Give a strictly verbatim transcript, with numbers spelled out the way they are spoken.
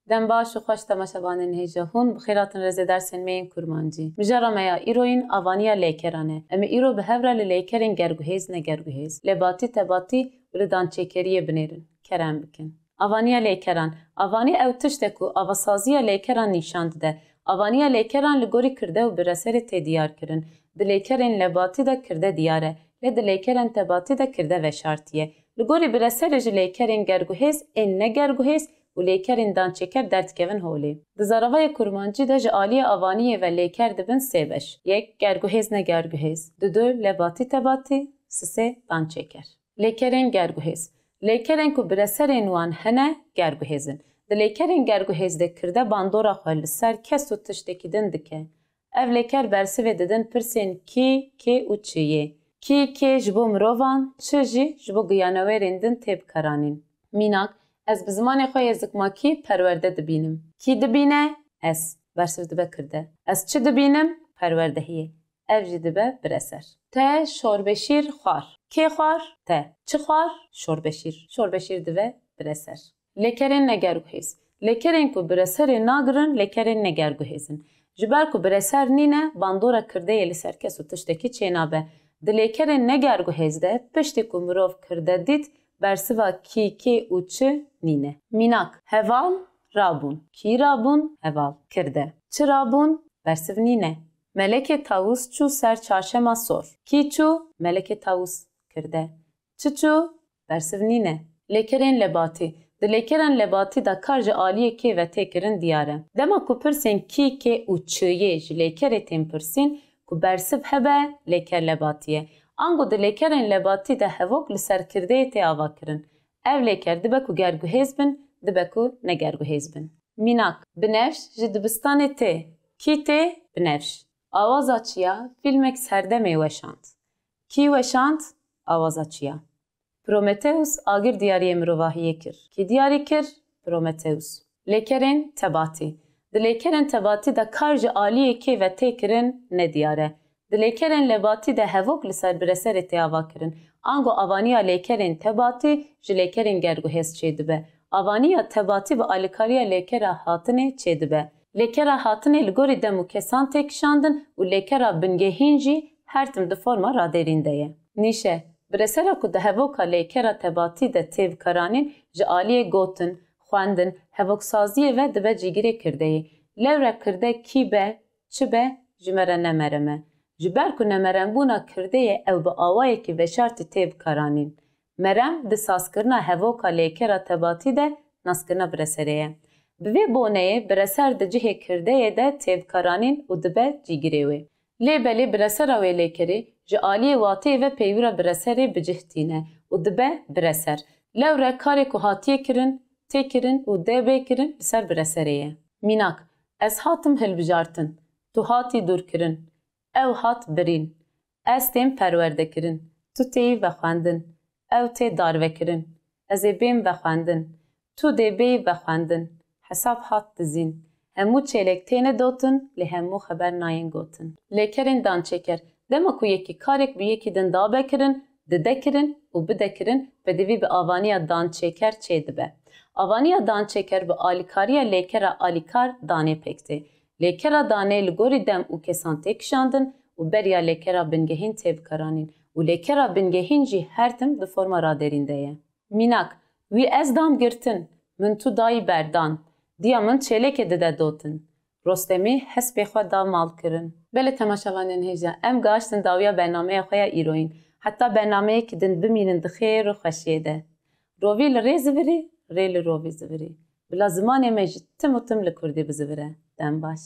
Dem baş û xweş temaşevanên hêja hûn bi xêr hatin rêzê dersên me yên kurmancî. Mijara me ya îroyîn avaniya lêkeran e. Em ê îro bi hev re li lêkerên gerguhêz, negerguhêz, lebatî, tebatî û li dançêkeriyê binêrin. Kerem bikin. Avaniya lêkeran. Avanî ew tişt e ku avasaziya lêkeran nîşan dide. Avaniya lêkeran li gorî kirde û bireserê tê diyar kirin. Di lêkerên lebatî de kirde diyar e, lê di lêkerên tebatî de kirde veşartiye. Li gorî bireserê ji lêkerên gerguhêz, ên negerguhêz û lêkerên dançêker derdikevin holê. Di zaravayê kurmancî de ji aliyê avaniyê ve lêker dibin sê beş. Yek, gerguhêz negerguhêz. Didu, lebatî tebatî. Sisê, dançêker. Lêkerên gerguhêz. Lêkerên ku bireserên wan hene, gerguhêz in. Di lêkerên gerguhêz de kirde bandora xwe li ser kes û tiştekî din dike. Ev lêker bersivê didin pirsên kî, kê û çi yê. Kî, kê ji bo mirovan, çi jî ji bo giyanewêrên din tê bikaranîn. Mînak, ez bi zimanê xwe yê zikmakî perwerde dibînim. Kî dibîne? Ez. Bersiv dibe kirde. Ez çi dibînim? Perwerdehiyê. Ev jî dibe bireser. Te şorbeşîr xwar. Kê xwar? Te. Çi xwar? Şorbeşîr. Şorbeşîr dibe bireser. Lêkerên negerguhêz. Lêkerên ku bireserê nagirin, lêkerên negerguhêz in. Ji ber ku bireser nîne, bandora kirdeyê li ser kes û tiştekî çênabe. Di lêkerên negerguhêz de, piştî ku mirov kirde dît, bersiva kî, kê û çi nîne. Mînak, heval rabûn. Kî rabûn? Heval. Kirde. Çi rabûn? Bersiv nîne. Melekê Tawûs çû ser çarşema sor. Kî çû? Melekê Tawûs. Kirde. Çi çû? Bersiv nîne. Lêkerên lebatî. Di lêkerên lebatî de kar ji aliyê kê ve tê kirin diyar e. Dema ku pirsên kî, kê û çi yê ji lêkerê tên pirsîn, ku bersiv hebe, lêker lebatî ye. Ango di lêkerên lebatî de hevok li ser kirdeyê tê ava kirin. Ev lêker dibe ku gerguhêz bin, dibe ku negerguhêz bin. Mînak, binevş ji dibistanê tê. Kî tê? Binevş. Awaza çiya? Fîlmek serdemê weşand. Kî weşand? Awaza çiya. Prometheus agir diyariyê mirovahiyê kir. Kî diyarî kir? Prometheus. Lêkerên tebatî. Di lêkerên tebatî de kar ji aliyê kê ve tê kirin nediyar e. Di lêkerên lebatî de hevok li ser bireserê tê ava kirin. Ango avaniya lêkerên tebatî ji lêkerên gerguhêz çêdibe. Avaniya tebatî bi alîkariya lêkera hatinê çêdibe. Lêkera hatinê li gorî dem û kesan tê kişandin û lêkera bingehîn jî her tim di forma radêrîn de ye. Nîşe, biresera ku di hevoka lêkera tebatî de tê bikaranîn ji aliyê gotin, xwendin, hevoksaziyê ve dibe cîgirê kirdeyê. Lewre kirde kî be, çi be, ji me re ne merem e. Ji ber ku nemerembûna kirdeyê ew bi awayekî veşartî tê bikaranîn. Merem di sazkirina hevoka lêkera tebatî de naskirina bireserê ye. Bi vê boneyê bireser di cihê kirdeyê de tê bikaranîn û dibe cîgirê wê. Lê belê biresera wê lêkerê ji aliyê wateyê ve peywira bireserê bi cih tîne û dibe bireser. Lewre karê ku hatiye kirin, tê kirin û dê bê kirin li ser bireserê ye. Mînak, ez hatim hilbijartin, tu hatî dûrkirin, ew hat birîn, ez têm perwerdekirin, tu têyî vexwendin, ew tê darvekirin, ez ê bêm vexwendin, tu dê bêyî vexwendin, hesab hat dizîn. Hemû çêlek têne dotin, lê hemû xeber nayên gotin. Lêkerên dançêker. Dema ku yekî karek bi yekî din dabe kirin, dide kirin û bide kirin, pêdivî bi avaniya dançêker çêdibe. Avaniya dançêker bi alîkariya lêkera alîkar danê pêk tê. Lêkera danê li gorî dem û kesan tê kişandin û beriya lêkera bingehîn tê bikaranîn û lêkera bingehîn jî her tim di forma radêrîn de ye. Mînak, wî ez dam girtin, min tu dayî berdan, diya min çêlekê dide dotin. Rostemî hespê xwe da malkirin. Belê temaşevanên hêja, em gaştin dawiya bernameya xwe ya îroyîn. Heta bernameyekî din bimînin di xêr û xweşiyê de. Rovî li rê zivirî, rê li rovî zivirî. Bila zimanê me jî tim û tim li kurdî bizivire. Dem baş.